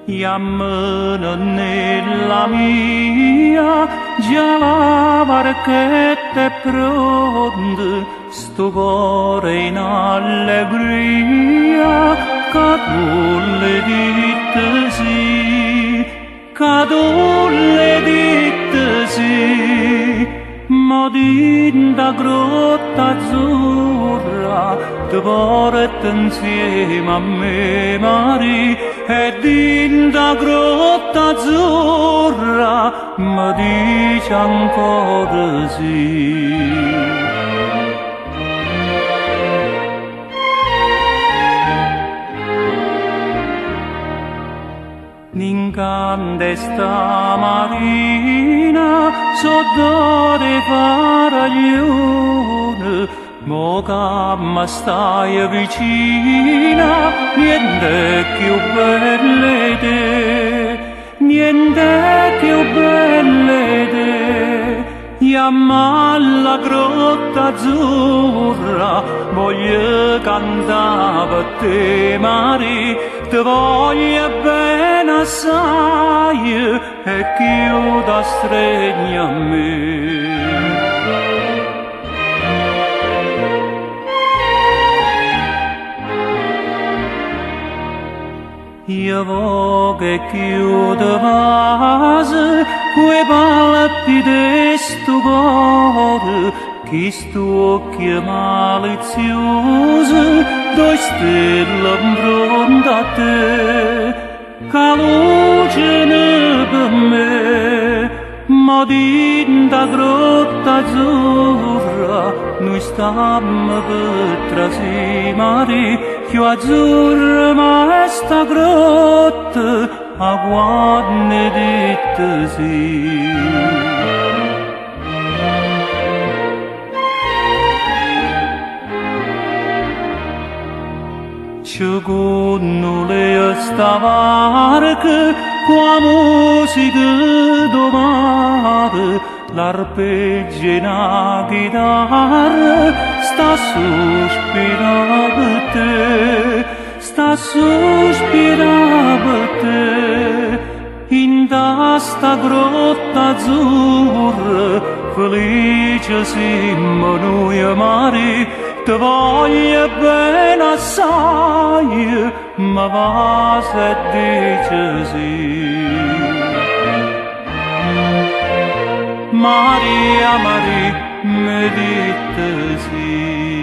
Jamme nennella mia, già la varchetta è pronta, stu core in allegria, ca tu l'hai ditto sì, ca tu l'hai ditto sì. Mo dint' 'a grotta azzurra te porto 'nzieme a me, Marì, e dint' 'a grotta azzurra me dice ancora sì. N'incanta sta marina sotto dei faraglioni, mo che mi stai vicina, niente più belle te, niente più belle te. Jamme alla grotta azzurra, voglio cantare per te, Marì, te voglio bene assai e cchiù t'astregno a me. Io voglio che cchiù te vase cu 'e palpite 'e stu core, chist'uocchie maliziuse, doi stelle 'nfronte a te, ca luceno pe me. Mo dint' 'a grotta azzurra nuje stammo pe trasì, Marì, cchiù azzurra ma è sta grotta 'a quanno 'e ditto sì. Ce cunnulea sta varca cu 'a musica d' 'o mare, l'arpeggio 'e na chitarra sta a suspirà pe te, sta a suspirà pe te. 'Int'a sta grotta azzurra felice simmo nuje Marì, te voglio bene assaje, me vase e dice sì. Maria Marì, m'he ditto sì.